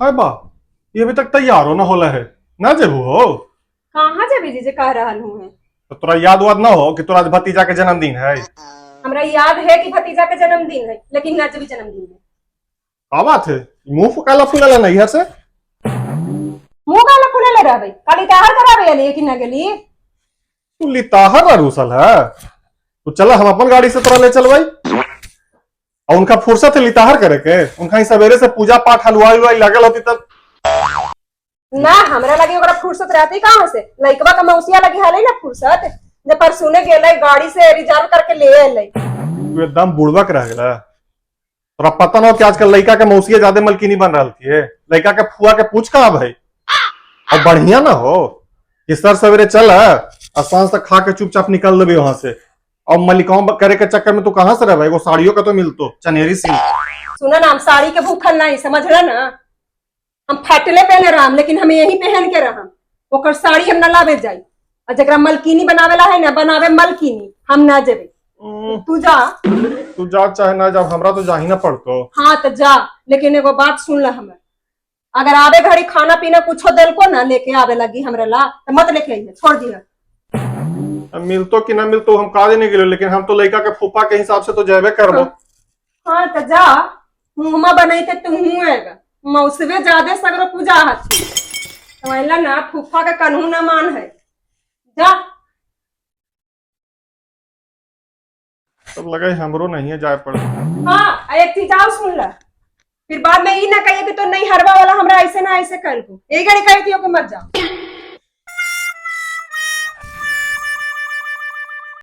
हाय बा, ये अभी तक तैयार हो ना होला है ना जेबू हो। कहाँ जेबी जी जे कह रहल हूँ है? तो तोरा याद वाद ना हो कि तोरा आज भतीजा के जन्मदिन है? हमरा याद है कि भतीजा के जन्मदिन है, लेकिन ना जेबी जन्मदिन है। का बात है, मुंह काला फुलाला नहीं है से? मुंह काला फुलाले रहबे, काली ताहर कराबे अली कि ना गेली? तू लिताहर रूसल है, तो चला हम अपन गाड़ी से तोरा ले चलवाई। और उनका फुर्सत है लिताहर करे के, उनका ही सवेरे से पूजा पाठ हलवाई उलवाई लगल होती तब ना हमरा लगी ओकरा फुर्सत रहती कहाँ से, लइकवा का मौसिया लगी हले ना फुर्सत, जब परसों गेलै गाड़ी से रिजर्व करके ले अलै। तू एकदम बुड़बक रह गेला, तोरा पता ना हो कि आजकल लड़का के मौसिया ज्यादा मलकिनी बन रही थी, लड़का के फुआ के पूछ कहाँ भाई। और बढ़िया ना हो कि सर सवेरे चल और सांझ तक खा के चुपचाप निकल लेबे वहां से, और मलिकाओं करे के चक्कर में तू कहाँ से रह, एगो साड़ियों का तो मिलतो चनेरी सिंह। सुना ना, हम साड़ी के भूखल नहीं समझ ना, हम फाटले पहने रहम लेकिन हम यही पहन के रहम, ओकर साड़ी हम ना लावे जाई। और जकरा मलकिनी बनावेला है ना बनावे मलकिनी, हम ना जेबे। तू जा, तू जा चाहे ना जा, हमरा तो जा ही ना पड़तो। हाँ तो जा, लेकिन एगो बात सुन ला हमर, अगर आवे घड़ी खाना पीना कुछो देलको ना लेके आवे लगी हमरा ला तो मत लेके आइए, छोड़ दिया। मिलतो कि ना मिलतो हम का देने गेलो, लेकिन हम तो लड़का के फूफा के हिसाब से तो जाबे करबो। हाँ तो जा, मुहमा बनैते तुहू आएगा, मौसवे ज्यादा सगरो पूजा हथी समझला ना, फूफा के कन्हू ना मान है, जा। तब लगे हमरो नहीं है जाए पड़े। हाँ एक चीज और सुन ला, फिर बाद में ई ना कहिए कि तो नहीं हरवा वाला हमरा ऐसे ना ऐसे कर को, यही घड़ी कही थी कि मत जा।